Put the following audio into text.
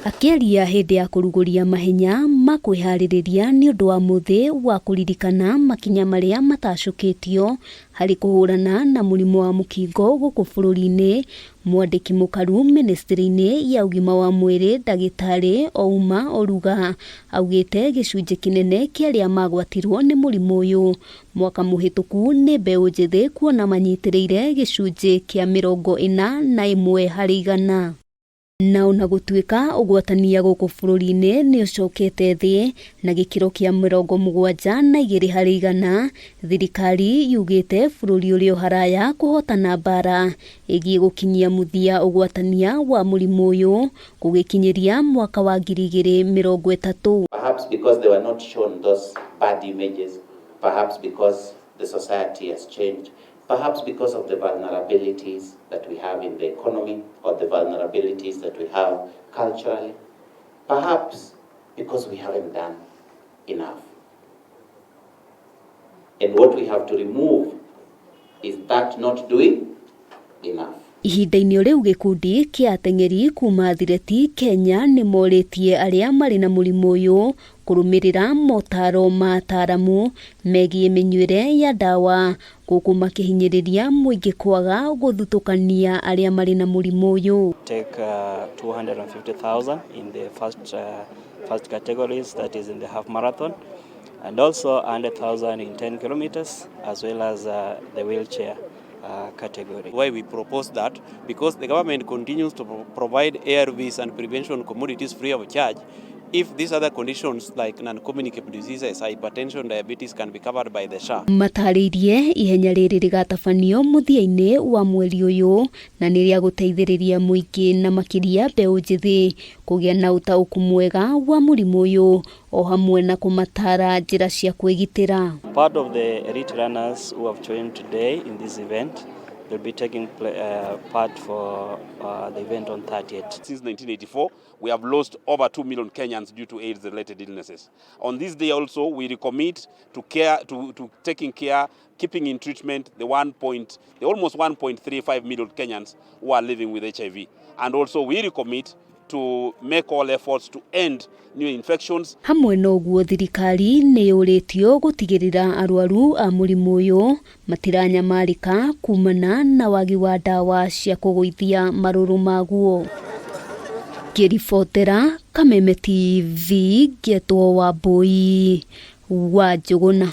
Akĩaria hĩndĩ ya kũrugũria mahenya ma kwĩharĩrĩria nĩ ũndũ wa mũthĩ wa kũririkana makinya marĩa matacũkĩtio harĩ kũhũrana na mũrimũ wa mũkingo gũkũ bũrũri-inĩ, mwandĩki mũkaru mĩnĩstrĩ-inĩ ya ũgima wa mwĩrĩ ndagĩtarĩ Ouma Oluga augĩte gĩcunjĩ kĩnene kĩa arĩa magwatirwo nĩ mũrimũ ũyũ mwaka mũhĩtũku nĩ mbeũ njĩthĩ, kuona manyitĩrĩire gĩcunjĩ kĩa 41%. Na ona gũtuĩka ũgwatania gũkũ bũrũri-inĩ nĩ ũcokete thĩ na gĩkĩro kĩa 72%, thirikari yugĩte bũrũri ũrĩ o haraya kũhotana mbara ĩgiĩ gũkinyia mũthia ũgwatania wa mũrimũ ũyũ gũgĩkinyĩria mwaka wa 2030. Perhaps because they were not shown those bad images, perhaps because the society has changed, perhaps because of the vulnerabilities that we have in the economy or the vulnerabilities that we have culturally, perhaps because we haven't done enough. And what we have to remove is that not doing enough. Ihinda-inĩ o rĩu, gĩkundi kĩa ateng'eri kuma Athireti Kenya nĩ morĩtie arĩa marĩ na mũrimũ ũyũ kũrũmĩrĩra motaro ma ataramu megiĩ mĩnyuĩre ya ndawa, gũkũ makĩhinyĩrĩria mũingĩ kwaga gũthutũkania arĩa marĩ na mũrimũ ũyũ. Take 250,000 in the first categories, that is in the half marathon, and also 100,000 in 10 kilometers, as well as the wheelchair category. Why we propose that? Because the government continues to provide ARVs and prevention commodities free of charge. If these other conditions like non-communicable diseases, hypertension, diabetes can be covered by the SHA. Matarĩirie ihenya rĩrĩ rĩgatabanio mũthia-inĩ wa mweri ũyũ na nĩ rĩa gũteithĩrĩria mũingĩ na makĩria mbeũ njĩthĩ kũgĩa na ũtaũku mwega wa mũrimũ ũyũ o hamwe na kũmatara njĩra cia kwĩgitĩra. Part of the elite runners who have joined today in this event will be taking part for the event on 30th. Since 1984, we have lost over 2 million Kenyans due to AIDS-related illnesses. On this day also, we recommit to care, to taking care, keeping in treatment the almost 1.35 million Kenyans who are living with HIV. And also we recommit to make all efforts to end new infections. Hamwe na ũguo, thirikari nĩ yũrĩtio gũtigĩrĩra arwaru a mũrimũ ũyũ matiranyamarĩka kumana na wagi wa ndawa cia kũgũithia marũrũ maguo. Ngĩribotera Kameme TV, ngetwo Wambui wa Njũgũna.